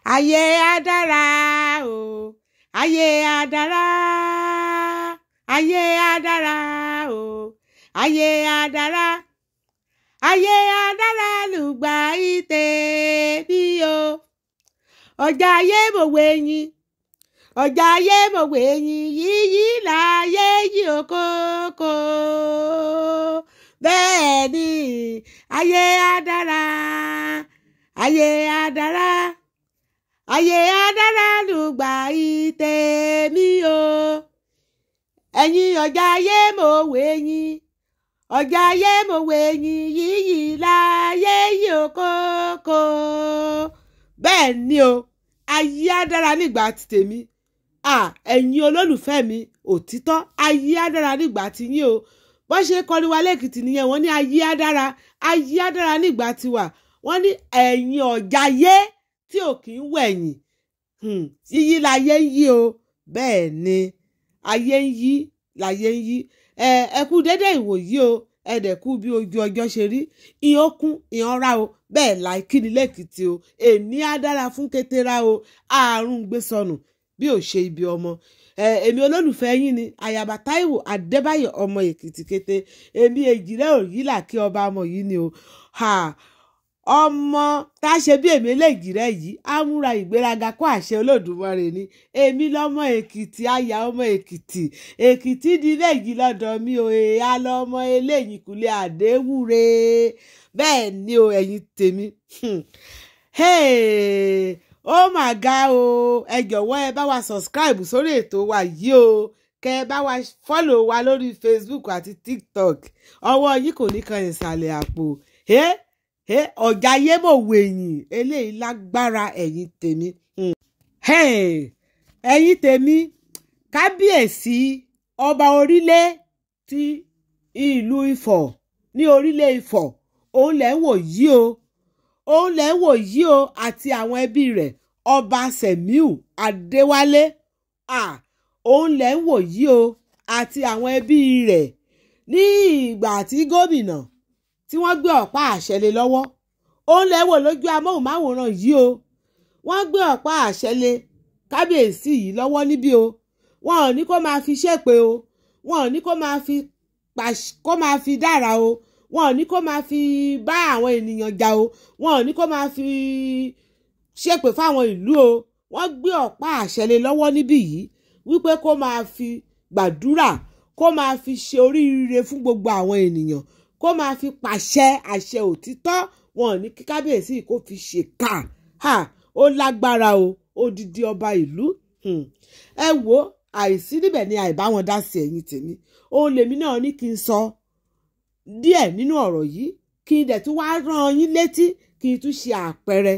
Ayé á dára o, ayé á dára, ayé á dára o, ayé á dára, ayé á dára lùgbà ìtẹ̀ bí o. Ọjà ayé mòwe yín, ọjà ayé mòwe yín, yíyí láyé yí okoko. Bẹ́ẹ̀ ni ayé á dára, ayé á dára, ayé á dára lùgbà ìtẹ̀ mi o. Ẹ̀yin ọjà ayé mòwe yín, ọjà ayé mòwe yín, yíyí láyé yí okoko. Bẹ́ẹ̀ ni o, ayé á dára nígbà tí tèmi. Ẹ̀yin olólùfẹ́ mi, òtítọ́ ayé á dára nígbà tí yín o. Bọ́n ṣe kọrin wa lẹ́kìtì nìyẹn, wọ́n ní ayé á dára, ayé á dára nígbà tiwa. Wọ́n ní ẹ̀yin ọ̀jàyé tí ò kì í wẹ̀yìn, yíyí láyé ń yí o. Bẹ́ẹ̀ ni ayé ń yí, láyé ń yí. Ẹ kú dédé ìwòyí o, ẹ dẹ̀ kú bí ojú ọjọ́ ṣe rí. Ìyàn kún, ìyàn rá o, bẹ́ẹ̀ láì kíni lẹ́kìtì o. Èní á dára fún kétérá o, àrùn gbé sọnù bí ò ṣe ibi ọmọ. Èmi olólùfẹ́ yín ni Àyàbá Táíwò Adébáyọ̀ ọmọ Èkìtì kété. Èmi èjìrẹ́ òyìnlá kí ọba ọmọ yìí ni o. Ọmọ tá a ṣe bí èmi eléjìrẹ́ yìí á múra ìgbéraga kó àṣẹ Olódùmarè ni. Èmi lọ́mọ Èkìtì, aya ọmọ Èkìtì. Èkìtì di méjì lọ́dọ̀ mi o, èèyà lọ́mọ eléyìí kùlé àdéwúre. Bẹ́ẹ̀ ni o, ẹ̀yin tèmi. Ó mà ga o. Ẹ jọ̀wọ́ ẹ bá wa subscribe sórí ètò wa yìí o, kẹ ẹ bá wa follow wa lórí Facebook àti TikTok. Ọwọ́ yìí kò ní kan ìsàlẹ̀ àpò. Ọjà ayé mò wèyìn eléyìí lágbára, ẹ̀yin tèmi. Ẹ̀yin tèmi, kábíyèsí ọba orílẹ̀ ti ìlú Ifọ̀ ní orílẹ̀ Ifọ̀, òun lẹ̀ ń wò yìí o, òun lẹ̀ ń wò yìí o, àti àwọn ẹbí rẹ̀, ọba Sẹ̀míù Adéwálé, òun lẹ̀ ń wò yìí o, àti àwọn ẹbí rẹ̀. Ní ìgbà tí gómìnà tí wọ́n gbé ọ̀pá àṣẹ lé lọ́wọ́, òun lẹ̀ wò lójú amóhùnmáwòrán yìí o. Wọ́n gbé ọ̀pá àṣẹ lé kábíyèsí yìí lọ́wọ́ níbí o. Wọn ò ní kó máa fi ṣépè o, wọn ò ní kó máa fi dára o, wọn ò ní kó máa fi bá àwọn ènìyàn jà o, wọn ò ní kó máa fi ṣépè fáwọn ìlú o. Wọ́n gbé ọ̀pá àṣẹ lé lọ́wọ́ níbí yìí wípé kó máa fi gbàdúrà, kó máa fi ṣe oríire fún gbogbo àwọn ènìyàn, kó máa fi pàṣẹ àṣẹ òtítọ́. Wọn ò ní kí kábíyèsí kó fi ṣèkà. Ó lágbára o, odidi ọba ìlú. Ẹ wo, àìsí níbẹ̀ ni àìbá wọn dá sí, ẹ̀yin tèmi. Òun lèmi náà ní kí n sọ díẹ̀ nínú ọ̀rọ̀ yìí, kí n dẹ̀ tún wá rán yín létí, kí n tún ṣe àpẹẹrẹ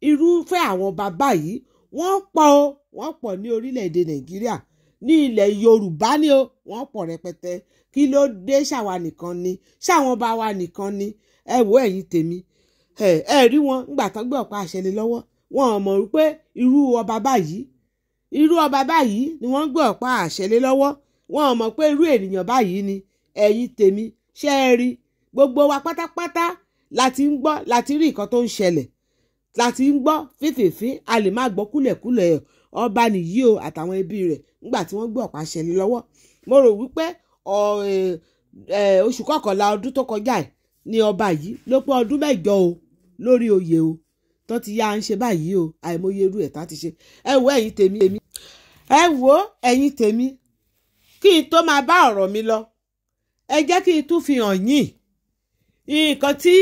irúfẹ́ àwọn bàbá yìí. Wọ́n pọ̀ o, wọ́n pọ̀ ní orílẹ̀-èdè Nàìjíríà, ní ilẹ̀ Yorùbá ni o, wọ́n pọ̀ rẹpẹtẹ. Kí ló dé? Ṣàwa nìkan ni? Ṣáwọn bá wa nìkan ni? Ẹ wo ẹ̀yin tèmi, ẹ rí wọn ńgbà tán gbé ọ̀pá àṣẹ lé lọ́wọ́. Wọn ò mọ̀ wípé irú ọba báyìí, irú ọba báyìí ni wọ́n gbé ọ̀pá àṣẹ lé lọ́wọ́. Wọn ò mọ̀ pé irú ènìyàn báyìí ni. Ẹ̀yin tèmi, ṣé ẹ rí gbogbo wa pátápátá láti ń gbọ́, láti rí nǹkan tó ń ṣẹlẹ̀, láti ń gbọ́ fífìfín. A lè má gbọ́ kúlẹ̀kúlẹ̀ ọba nìyí o àtàwọn ẹbí rẹ̀ nígbà tí wọ́n gbé ọ̀pá àṣẹ lé lọ́wọ́. Mo rò wípé oṣù kọkànlá ọdún tó kọjá ẹ̀ ni ọba yìí ló pé ọdún 8 o lórí oyè o, tó ti yá ń ṣe báyìí o. Àìmọye irú ẹ̀ tá ti ṣe. Ẹ wo ẹ̀yin tèmi, ẹ wo ẹ̀yin tèmi, kí n tó máa bá ọ̀rọ̀ mi lọ, ẹ jẹ́ kí n tún fi hàn yín nǹkan tí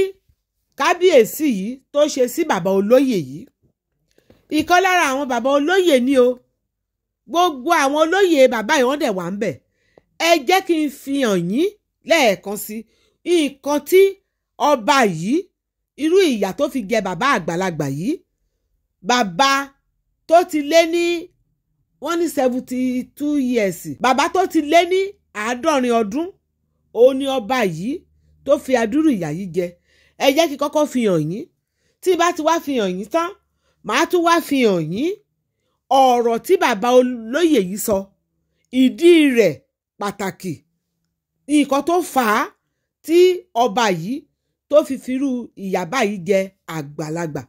kábíyèsí yìí tó ṣe sí bàbá olóyè yìí. Ìkan lára àwọn bàbá olóyè ni o, gbogbo àwọn olóyè bàbá yìí wọ́n dẹ̀ wà ń bẹ̀. Ẹ jẹ́ kí n fi hàn yín lẹ́ẹ̀kan sí nǹkan tí ọba yìí, irú ìyà tó fi jẹ bàbá àgbàlagbà yìí, bàbá tó ti lé ní wọ́n ní 72 years, bàbá tó ti lé ní 70 ọdún, òun ni ọba yìí tó fi adúrú ìyà yìí jẹ. Ẹ jẹ́ kí kọ́kọ́ fi hàn yín. Tí bá ti wá fi hàn yín tán, màá tún wá fi hàn yín ọ̀rọ̀ tí bàbá olóyè yìí sọ, ìdí rẹ̀ pàtàkì, nǹkan tó fà á tí ọba yìí tó fi firú ìyà báyìí jẹ àgbàlagbà.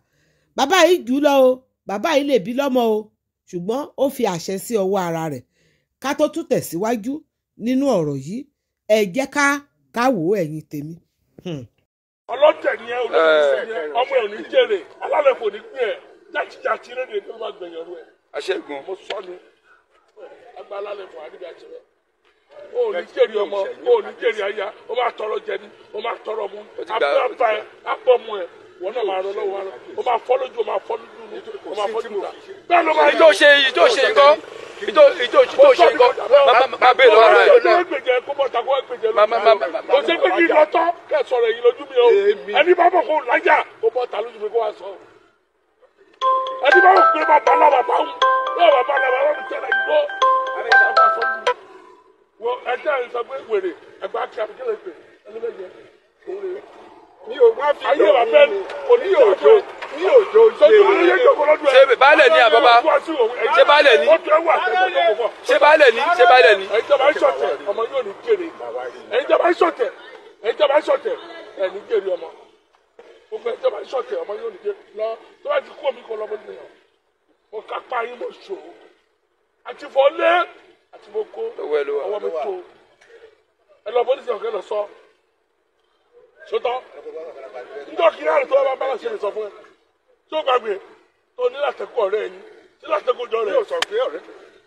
Bàbá yìí jù lọ o, Bàbá yìí lè bí lọ́mọ o, ṣùgbọ́n ó fi àṣẹ sí ọwọ́ ara rẹ̀. Ká tó tún tẹ̀síwájú nínú ọ̀rọ̀ yìí, ẹ jẹ́ ká wò ó, ẹ̀yin tèmi. Ọlọ́tẹ̀ ni ẹ, olóòtú ni ẹ, ọmọ ẹ ò ní jèrè, alálẹ̀ kò ní pín ẹ, jákèjádé rédíò tó bá gbẹ̀yìn ọ̀rọ̀ ẹ. Aṣẹ́gun. Mo sọ ni, agbá alálẹ̀ fún àdìbí àṣẹrẹ. O ò ní jèrè ọmọ, o ò ní jèrè aya, o máa tọrọ jẹ ni, o máa tọrọ mu, abẹ́ ẹ, abọ́ mu ẹ, wọn náà máa rọ lọ́wọ́ rẹ, o máa fọ́ lójú, o máa fọ́ lójú, o máa fọ́ lójú ta. Bẹ́ẹ̀ ló máa Ìtò ṣe ìtò ṣe nǹkan, ìtò ìtò ìtò ṣe nǹkan, má bẹ́ẹ̀ lọ́wọ́ ara ẹ̀. Kò sí pé kí n lọ tán kẹ́ sọ̀rọ̀ èyí lójú mi o. Ẹni bá bọ̀ kó láyà kó bọ́ ta lójú mi kó wá sọ. Ẹni bá bọ̀ pé bàbá lọ́wọ́ bá ń lọ́wọ́ bàbá lọ́wọ́ bá ń tẹ̀lé ìgbó. Wo ẹjẹ́ ẹ̀ sọ pé wèrè ẹgbẹ́ akí àbíkẹ́lẹ̀ pé ẹni bẹ́ẹ̀ jẹ́ òun rè é. Mi ò wá fi Ayé bàbá ẹ̀ kò ní òjò ní òjò ṣe Ṣé baálẹ̀ ni àbábá? Ṣé baálẹ̀ ni? Ṣé baálẹ̀ ni? Ṣé baálẹ̀ ni? Ẹ̀yin tó bá ń ṣọ̀tẹ̀, ọmọ yóò ní jèrè. Ẹ̀yin tó bá ń ṣọ̀tẹ̀, ẹ̀yin tó bá ń ṣọ̀tẹ̀, ẹ̀ ní jèrè ọmọ. Gbogbo ẹ̀yin tó bá ń ṣọ̀tẹ̀, ọmọ yóò ní jèrè. Lọ tó bá ti kú omi kan lọ́mọdé yẹn. Mo kápá yín, mo ṣòro. Àti fọ́ lé àti mo kó Lọ́wọ́ ẹ ló wà. ọwọ́ mi tó. Ẹ lọ bọ́lísì ọ̀kẹ́ lọ sọ. Sọtọ́. Njọ́ kí náà tó bá bá ṣe lè sọ fún ẹ. Tó gbàgbé tó ní látẹ̀kù ọ̀rẹ́ ẹni. Tí látẹ̀kù jọ rẹ̀. Mi ò sọ pé ọ̀rẹ́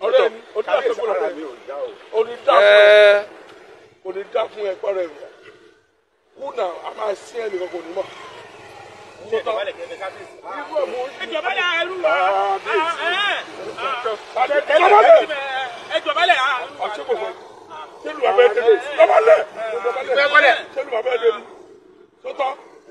Ọ̀rẹ́ ẹni. Ó ní látẹ̀kù ara ọ̀rẹ́ mi ẹni. ò yá o. Ó ní dá fún ẹ. Ẹ Kò ní dá fún ẹ pẹ́rẹ́ rẹ̀. Kùnà a máa sí ẹ nìkan kò ní mọ̀. Sọtọ́. Irú ẹ̀ mú. Ẹjọbalẹ̀ ẹrú wa. Sọbalẹ̀. Ẹjọbalẹ̀. Ọ̀ṣẹ́ kò fẹ́. Sẹ́lu bàbá ẹ débi. Sọbalẹ̀. Sẹ́lu bàbá ẹ débi. Sọtọ́.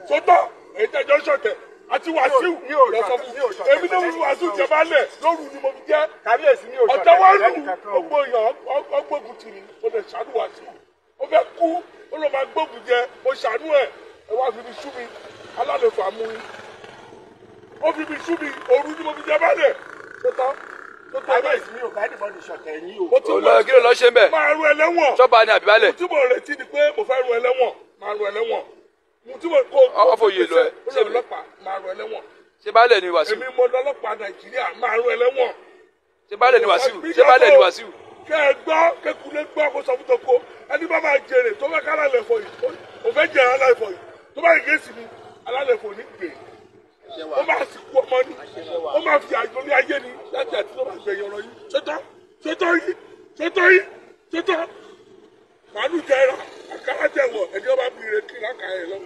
Sọtọ́. Èyí tẹ́jọ́ ń ṣọ̀tẹ̀. Àti Wàsíù Mi ò lọ sọ ṣọ̀tẹ̀, fún mi ò ṣọ̀tẹ̀. èmi náà fi Wàsíù jẹ baálẹ̀ lóru ni mo fi jẹ́. Kábíyèsí mi ò ṣọ̀tẹ̀ Ọ̀tẹ̀ wá lù lẹ́nìkankan o. gbogbo èèyàn ọgbógun tì mí, mo lè ṣàánú Wàsíù. Ó fẹ́ kú, ó lọ máa gbógun jẹ, mo ṣàánú ẹ̀, ẹ wá fi mi sú mi, alálẹ̀ fà mú yín. Ó fi mi sú mi, òru ni mo fi jẹ baálẹ̀. Sọtọ́. Sọtọ́ báyìí. Kábíyèsí mi ò bá ẹnìbọdì ṣọ̀tẹ̀ yín o. Mo ti ò lọ kí ló lọ ṣe ń bẹ̀? máa ru ẹlẹ́wọ̀n. Ṣọ́ba ni àbí baálẹ̀? Tí mo retí ni pé mo fẹ́ ru ẹlẹ́wọ̀n, máa ru ẹlẹ́wọ̀n. Mo tí mo kó. Ọwọ́ fòye lọ ẹ. Ó lọ ọlọ́pàá, máa ru ẹlẹ́wọ̀n. Ṣé baálẹ̀ ni Wàsíù? Èmi mo lọ́lọ́pàá Nàìjíríà, máa ru ẹlẹ́wọ̀n. Ṣé baálẹ̀ ni Wàsíù? Ṣé baálẹ̀ ni Wàsíù? Kẹ́ ẹ gbọ́, kékulé gbọ́, kó sọ fún toko. Ẹni bá máa jèrè tó fẹ́ ká alálẹ̀ fọ yìí, ó fẹ́ jèrè alálẹ̀ fọ yìí. Tó bá yìí sí mi, alálẹ̀ fọ ní gbè. Ó máa sì kú ọmọ ni, ó máa fi àjò ní ayé ni láti àti tó máa gbẹ̀yìn ọ̀rọ̀ yìí. Ṣètọ́, ṣètọ́ yìí, ṣètọ́ yìí, ṣètọ́. Màálù jẹ ẹran, àkàrà jẹ wọ̀, ẹni ó bá bí ire kí láka ẹ lọ.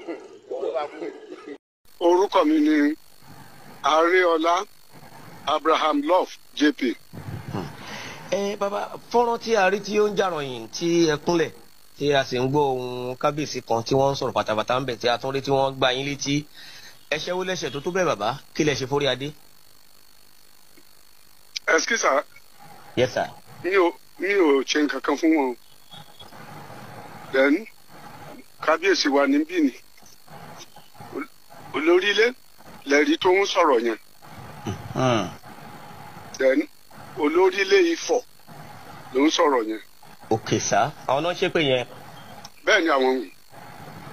Orúkọ mi ni Areola Abraham Love JP. Ẹ bàbá, fọ́nrán tí a rí tí ó ń jàròyìn tí ẹ kúnlẹ̀ tí a sì ń gbọ́ ohùn kábíyèsí kan tí wọ́n ń sọ̀rọ̀ pátápátá ń bẹ̀ tí a tún rí tí wọ́n gbá yín létí, ẹ̀ṣẹ̀ wo lẹ́ṣẹ̀ tó tó bẹ́ẹ̀ bàbá? Kí lẹ ṣe fórí adé? Ẹskísà. Yes sir. Mi ò ṣe nǹkan kan fún wọn. Then kábíyèsí wa níbí ni olórílé lẹ́rí tó ń sọ̀rọ̀ yẹn. Then olórílé Ifọ̀ ló ń sọ̀rọ̀ yẹn. Ok sir, àwọn náà ń ṣépè yẹn? Bẹ́ẹ̀ ni, àwọn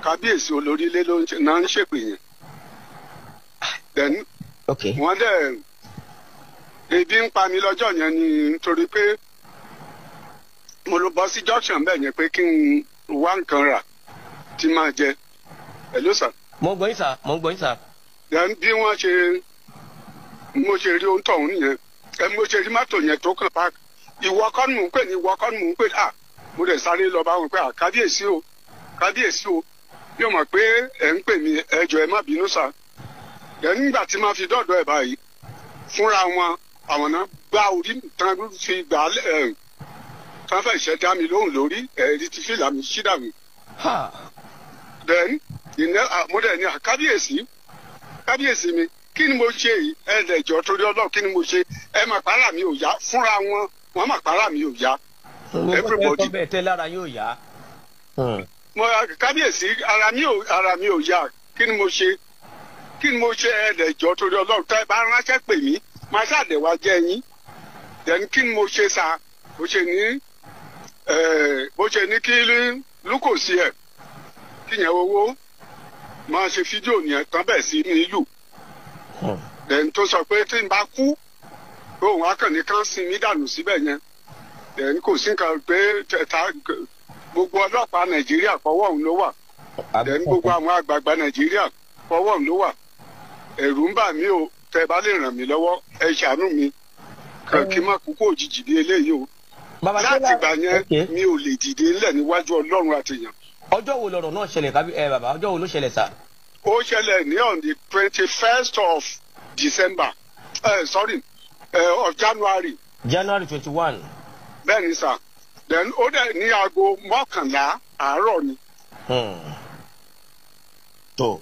kábíyèsí olórílé ló ń ṣe náà ń ṣèpè yẹn. Then wọ́n dẹ̀ ebi ń pa mi lọ́jọ́ yẹn ni, nítorí pé mo lọ bọ́ sí junction bẹ́ẹ̀ yẹn pé kí n wá nǹkan rà tí máa jẹ. Hello sir. Mo ń gbọ́ yín sir, mo ń gbọ́ yín sir. Then bí wọ́n ṣe mo ṣe rí ohun tọ̀hún nìyẹn, ẹ mo ṣe rí mọ́tò yẹn tó kàn park. Ìwọ kọ́ ni mò ń pè ní, ìwọ kọ́ ni mò ń pè ní. À, mo dẹ̀ sáré lọ bá wọn pé, à, kábíyèsí o, kábíyèsí o, yóò mọ̀ pé ẹ̀ ń pè mí, ẹ jọ̀ọ́ ẹ má bínú sir. Then nígbà tí máa fi dọ́dọ̀ ẹ̀ báyìí, fúnra wọn àwọn náà gbá orí mi tán, fi gbà á ẹ̀ tán, fẹ́ ìṣẹ́ dá mi lóhùn lórí ẹ̀rí ti fìlà mi ṣí dànù. Then ìná mo dẹ̀ ní, à, kábíyèsí, kábíyèsí mi, kí ni mo ṣe yìí? Ẹ lẹ̀jọ́ torí Ọlọ́run, kí ni mo ṣe? Ẹ mà pàrà mi ò yá. Fúnra wọn wọn mà pàrà mi ò yá. Everybody bẹ́ẹ̀ tẹ́ lára yóò yá. Mo kábíyèsí, ara mi ò yá, kí ni mo ṣe? Kí ni mo ṣe? Ẹ lẹ̀jọ́ torí Ọlọ́run, tẹ́ ẹ bá ránṣẹ́ pè mí, máa ṣàdẹ̀ wá jẹ́ yín. Then kí ni mo ṣe sa? Bó ṣe ní kí lúkòsí ẹ̀ kí yẹn owó máa ṣe fídíò yẹn tán bẹ́ẹ̀ sí ní ìlú. Then tó sọ pé tí n bá kú, òun á kàn ní kán sin mí dànù síbẹ̀ yẹn. Then kò sí nǹkan pé ta gbogbo ọlọ́pàá Nàìjíríà fọwọ́ òun ló wà. Then gbogbo àwọn àgbààgbà Nàìjíríà fọwọ́ òun ló wà. Ẹ̀rù ń bà mí o, tẹ́ bá lè ràn mí lọ́wọ́, ẹ ṣàánú mi. Kí n má kú kó òjijì bí eléyìí o. Láti gbà yẹn mi ò lè dìde ńlẹ̀ níwájú Ọlọ́run àtìyàn. Ọjọ́ wo lọ̀rọ̀ náà ṣẹlẹ̀ kábí ẹ bàbá, ọjọ́ wo ló ṣẹlẹ̀ sà? Ó ṣẹlẹ̀ ní on the 21st of December, of January. January 21. Bẹ́ẹ̀ ni sà, then ó dẹ̀ ní aago 11 àárọ̀ ni. Tó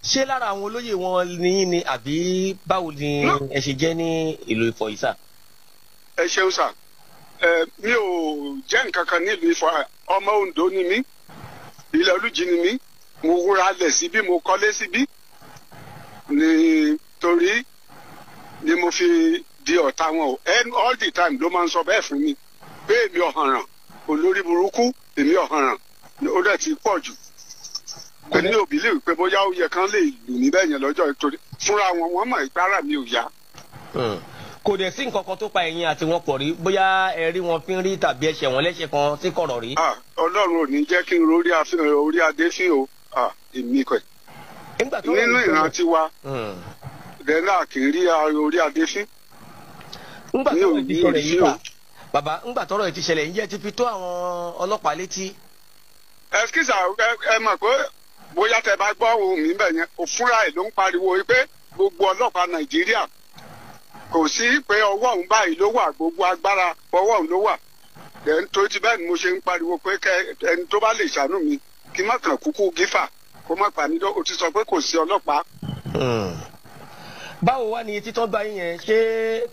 ṣé lára àwọn olóyè wọn ní ni àbí báwo ni ẹ ṣe jẹ́ ní ìlú Ifọ̀ yìí sà? Ẹ ṣeun sà, mi ò jẹ́ nǹkan kan nílùú Ifọ̀, ọmọ Oǹdó ni mí, ilẹ̀ Olújì ni mí, mo wúra lẹ̀ síbí, mo kọ́lé síbí, nítorí ni mo fi di ọ̀tá wọn o. All the time ló máa ń sọ bẹ́ẹ̀ fún mi pé èmi ọ̀hànràn, olórí burúkú, èmi ọ̀hànràn, ó dẹ̀ ti pọ̀ jù. Èmi ò believe pé bóyá ó yẹ kán lè lù mí bẹ́ẹ̀ yẹn lọ́jọ́, ìtorí fúnra wọn wọ́n mọ̀ ìpara mi ò yá. Kò dẹ̀ sí nǹkan kan tó pa ẹ̀yin àti wọn pọ̀ rí, bóyá ẹ rí wọn fín rí tàbí ẹ̀ṣẹ̀ wọn lẹ́ṣẹ̀ kan sí kọ̀rọ̀ rí. Ọlọ́run ò ní jẹ́ kí n rórí orí adé fín o, èmi kọ̀. Nínú ìran tiwa dẹ́nà kì í rí orí adé fín. Ńgbà tọ́rọ̀ ti ṣẹlẹ̀ yìí ta bàbá, ńgbà tọ́rọ̀ ti ṣẹlẹ̀ ǹjẹ́ ti fi tó àwọn ọlọ́pàá létí? Ẹsikísà, ẹ mọ̀ pé bóyá tẹ bá gbọ́ ohùn mi bẹ̀ yẹn, òfúnra ẹ̀ ló ń pariwo pé gbogbo ọlọ́pàá Nàìjíríà kò sí pé ọwọ́ òun báyìí ló wà, gbogbo agbára ọwọ́ òun ló wà. Ẹni tó ti bẹ́ẹ̀ ni mo ṣe ń pariwo pé ẹni tó bá lè ṣàánú mi kí má kàn kúkú gífà kó má pa mí lọ, ó ti sọ pé kò sí ọlọ́pàá. Báwo wá ni etí tán bá yín yẹn, ṣé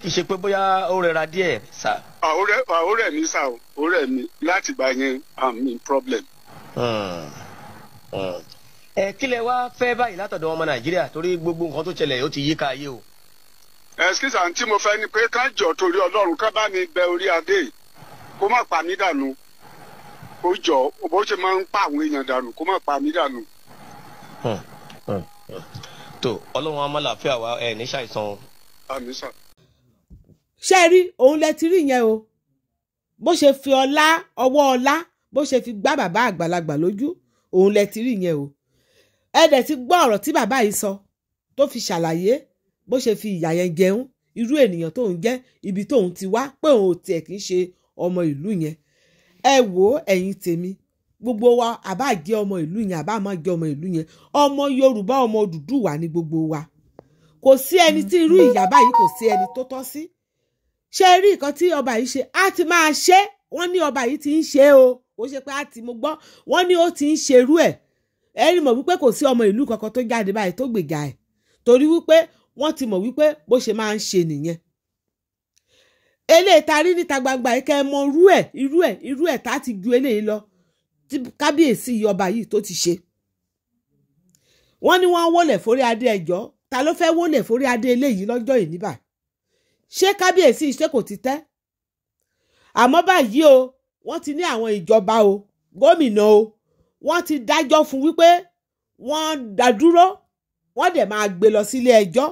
kì í ṣe pé bóyá ó rẹra díẹ̀ sà? Ó rẹ̀ mí sà, ó rẹ̀ mí láti gbà yẹn, I'm in problem. Ẹ kí lẹ wá fẹ́ báyìí látọ̀dọ̀ ọmọ Nàìjíríà, torí gbogbo nǹkan tó ṣẹlẹ̀ ó ti yíká ayé o. Ẹsikísà, tí mo fẹ́ ni pé ká jọ torí Ọlọ́run ká bá mi bẹ orí adé kó má pa mí dànù, kó jọ bó ṣe máa ń pa àwọn èèyàn dànù kó má pa mí dànù. Tó Ọlọ́run á máa làáfíà wa, ẹ ní ṣàìsàn o. Àmín sà. Ṣé rí òun lẹ ti rí yẹn o, bó ṣe fi ọlá ọwọ́ ọlá bó ṣe fi gbá bàbá àgbàlagbà lójú, òun lẹ ti rí yẹn o. Ẹ dẹ̀ ti gbọ́ ọ̀rọ̀ tí bàbá yìí sọ tó fi ṣàlàyé bó ṣe fi ìyà yẹn jẹun, irú ènìyàn tóun jẹ́, ibi tóun ti wá, pé òun ò tiẹ̀ kì í ṣe ọmọ ìlú yẹn. Ẹ wò ó ẹ̀yin tèmi, gbogbo wa àbá jẹ́ ọmọ ìlú yẹn, àbá má jẹ́ ọmọ ìlú yẹn, ọmọ Yorùbá, ọmọ Odùduwà ni gbogbo wa. Kò sí ẹni tí irú ìyà báyìí, kò sí ẹni tó tọ́ sí. Ṣé rí nǹkan tí ọba yìí ṣe, á ti máa ṣe, wọ́n ní ọba yìí ti ń ṣe o, kò ṣe pé á ti mo gbọ́, wọ́n ní ó ti ń ṣerú ẹ̀. Ẹ rí mọ̀ wípé kò sí ọmọ ìlú kankan tó jáde báyìí tó gbèjà ẹ̀, torí wípé wọ́n ti mọ̀ wípé bó ṣe máa ń ṣe nìyẹn. Eléyìí ta rí níta gbangba yìí, kẹ́ ẹ mọ irú ẹ̀ irú ẹ̀ irú ẹ̀ tá ti ju eléyìí lọ tí kábíyèsí ọba yìí tó ti ṣe. Wọ́n ní wọ́n wólẹ̀ forí adé, ẹjọ́ ta ló fẹ́ wólẹ̀ forí adé eléyìí lọ́jọ́ ìní bá? Ṣé kábíyèsí ṣé kò ti tẹ́? Àmọ́ báyìí o, wọ́n ti ní àwọn ìjọba o, gómìnà o, wọ́n ti dájọ́ fún wípé wọ́n dá dúró, wọ́n dẹ̀ máa gbé lọ sílé ẹjọ́,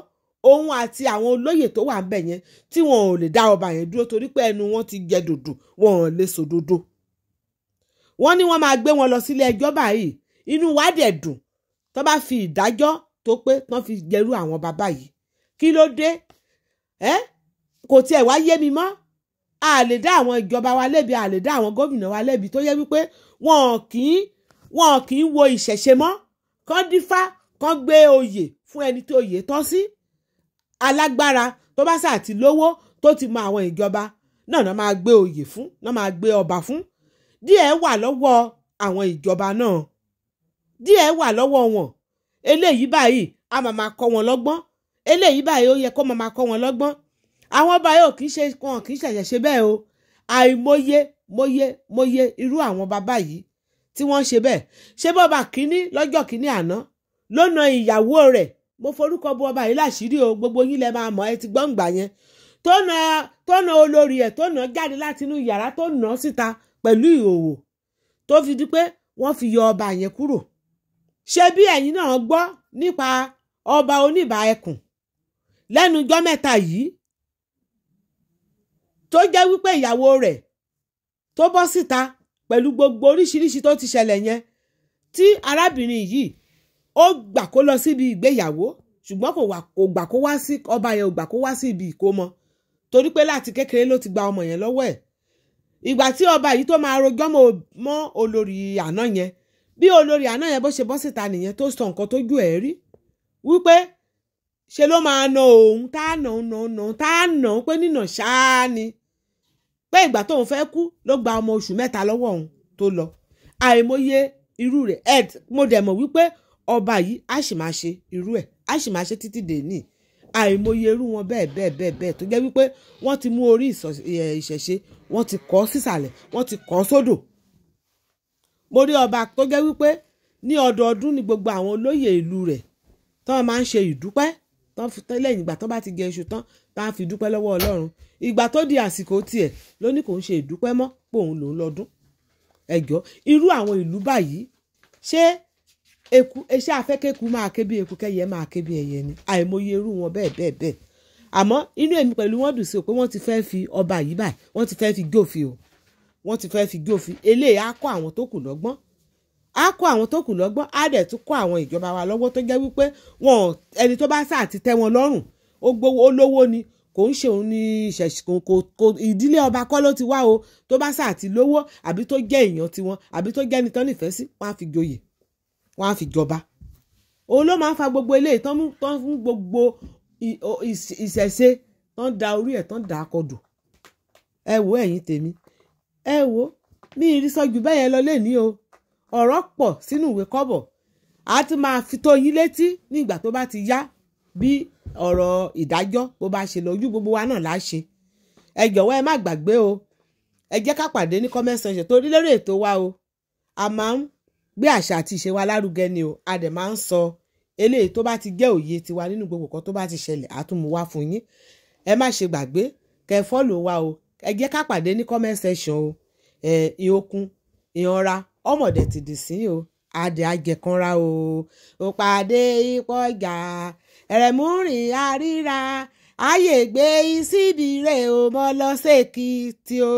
òun àti àwọn olóyè tó wà ńbẹ̀ yẹn tí wọn ò lè dá ọba yẹn dúró torí pé ẹnu wọn ti jẹ dòdò, wọn ò lè sòdodo. Wọ́n ní wọ́n máa gbé wọn lọ sílé ẹjọ́ báyìí. Inú wa dẹ̀ dùn tó bá fi ìdájọ́ tó pé tán fi jẹrú àwọn bàbá yìí. Kí ló dé? Kò tiẹ̀ wá yé mi mọ́. A lè dá àwọn ìjọba wa lẹ́bi, a lè dá àwọn gómìnà wa lẹ́bi tó yẹ wípé wọn kì í wo ìṣẹ̀ṣe mọ́. Kán dífá, kán gbé oyè fún ẹni tí oyè tọ́ sí. Alágbára tó bá sà ti lówó tó ti mọ àwọn ìjọba náà náà máa gbé oyè fún, náà máa gbé ọba fún. Díẹ̀ wà lọ́wọ́ àwọn ìjọba náà, díẹ̀ wà lọ́wọ́ wọn. Eléyìí báyìí a máa máa kọ́ wọn lọ́gbọ́n, eléyìí báyìí ó yẹ kó máa máa kọ́ wọn lọ́gbọ́n. Àwọn ọba yóò kì í ṣe wọn kì í ṣẹ̀ṣẹ̀ ṣe bẹ́ẹ̀ o. Àìmọye mọye mọye irú àwọn bàbá yìí tí wọ́n ṣe bẹ́ẹ̀. Ṣé bọ́ba kínní lọ́jọ́ kínní àná ló na ìyàwó rẹ̀? Mo forúkọ bo ọba yìí láṣìírí o, gbogbo yín lẹ máa mọ̀, ẹ ti gbọ́ngbà yẹn. Tó na olórí ẹ̀, tó na jáde láti inú yàrá, tó na síta pẹ̀lú ìhòòhò, tó fi di pé wọ́n fi yọ ọba yẹn kúrò. Ṣé bí ẹ̀yin náà gbọ́ nípa ọba oníbà ẹkùn Lẹ́nu ijọ́ mẹ́ta yìí tó jẹ́ wípé ìyàwó rẹ̀ tó bọ́ síta pẹ̀lú gbogbo oríṣiríṣi tó ti ṣẹlẹ̀ yẹn, tí arábìnrin yìí ó gbà kó lọ síbi ìgbéyàwó, ṣùgbọ́n kò gbà kó wá sí ọba yẹn, ò gbà kó wá sí ibi ìkómọ, torí pé láti kékeré ló ti gba ọmọ yẹn lọ́wọ́ ẹ̀. Ìgbà tí ọba yìí tó máa rojọ́ mọ́ olórí àná yẹn, bí olórí àná yẹn bó ṣe bọ́ síta nìyẹn tó sọ nǹkan tójú ẹ̀ rí, wípé ṣe ló máa na òun, tá a nà nà nà tá a nà pé nínà ṣáá ni, pé ìgbà tóun fẹ́ kú ló gba ọmọ oṣù 3 lọ́wọ́ òun tó lọ. Àìmọye irú rẹ̀ ẹ̀ mo dẹ̀ mọ̀ wípé ọba yìí á sì máa ṣe irú ẹ̀, á sì máa ṣe títí dèní. Àìmọye irú wọn bẹ́ẹ̀ bẹ́ẹ̀ bẹ́ẹ̀ bẹ́ẹ̀ tó jẹ́ wípé wọ́n ti mú orí ìṣẹ̀ṣe, wọ́n ti kọ́ sísàlẹ̀, wọ́n ti kọ́ sódò. Mo rí ọba tó jẹ́ wípé ní ọdọọdún ni gbogbo àwọn olóyè ìlú rẹ̀ tó máa ń ṣe ìdúpẹ́, lẹ́yìn ìgbà tó bá ti jẹ iṣu tán tá a fi dúpẹ́ lọ́wọ́ Ọlọ́run. Ìgbà tó di àsìkò tiẹ̀ ló ní kò ń ṣe ìdúpẹ́ mọ́, pé òun lòún lọ́dún. Ẹ̀jọ́ irú àwọn ìlú báyìí, ṣé eku iṣẹ́ afẹ́kẹ́kù máa ké bí eku, kẹ́yẹ máa ké bí ẹyẹ ni? Àìmọye irú wọn bẹ́ẹ̀ bẹ́ẹ̀ bẹ́ẹ̀. Àmọ́ inú èmi pẹ̀lú wọn dùn sí o pé wọ́n ti fẹ́ fi ọba yìí báyìí, wọ́n ti fẹ́ fi jófin o, wọ́n ti fẹ́ fi jófin. Eléyìí á kọ́ àwọn tó kù lọ́gbọ́n, á kọ́ àwọn tó kù lọ́gbọ́n, á dẹ̀ tún kọ́ àwọn ìjọba wa lọ́wọ́ tó jẹ́ wípé wọn ẹni tó bá sáà ti tẹ́ wọn lọ́rùn, ó gbowó ó lówó ni, kò ń ṣe òun ní ìṣẹ̀ṣẹ̀, kò ìdílé ọba kọ́ ló ti wá o, tó bá sáà ti lówó àbí tó jẹ́ èèyàn tiwọn àbí tó jẹ́ ẹni tán nífẹ̀ẹ́ sí, wọ́n á fi joyè, wọ́n á fi jọba. Òun ló máa ń fa gbogbo eléyìí tán mú gbogbo ìṣẹ̀ṣe tán da orí ẹ̀ tán da akọdù. Ẹ wo ẹ̀yin tèmi, ẹ wo mi ì rí sọ jù bẹ́ẹ̀ yẹn lọ lénìí o. Ọ̀rọ̀ pọ̀ sínú ìwé kọ́bọ̀, a ti máa fi tó yín létí ní ìgbà tó bá ti yá bí ọ̀rọ̀ ìdájọ́ bó bá ṣe lọ, ojú gbogbo wa náà lá ṣe. Ẹ jọ̀wọ́ ẹ má gbàgbé o, ẹ jẹ́ ká pàdé ní comment section torí lórí ètò wa o, a máa ń gbé àṣà àti ìṣe wa lárugẹ ni o, a dẹ̀ máa ń sọ eléyìí tó bá ti jẹ́ òye tiwa nínú gbogbo kan tó bá ti ṣẹlẹ̀, a tún mú wá fún yín. Ẹ má ṣe gbàgbé kẹ́ follow wa o, ẹ jẹ́ ká pàdé ní comment section o. Ẹ ìhokun ìhanra ọmọdé ti dì sí o, adé ajẹkanra o, ò pàdé ipò ọjà ẹ̀rẹ̀múrìn àríra ayé gbé síbi rẹ̀ o, mọ́ lọ sẹ́kìtì o.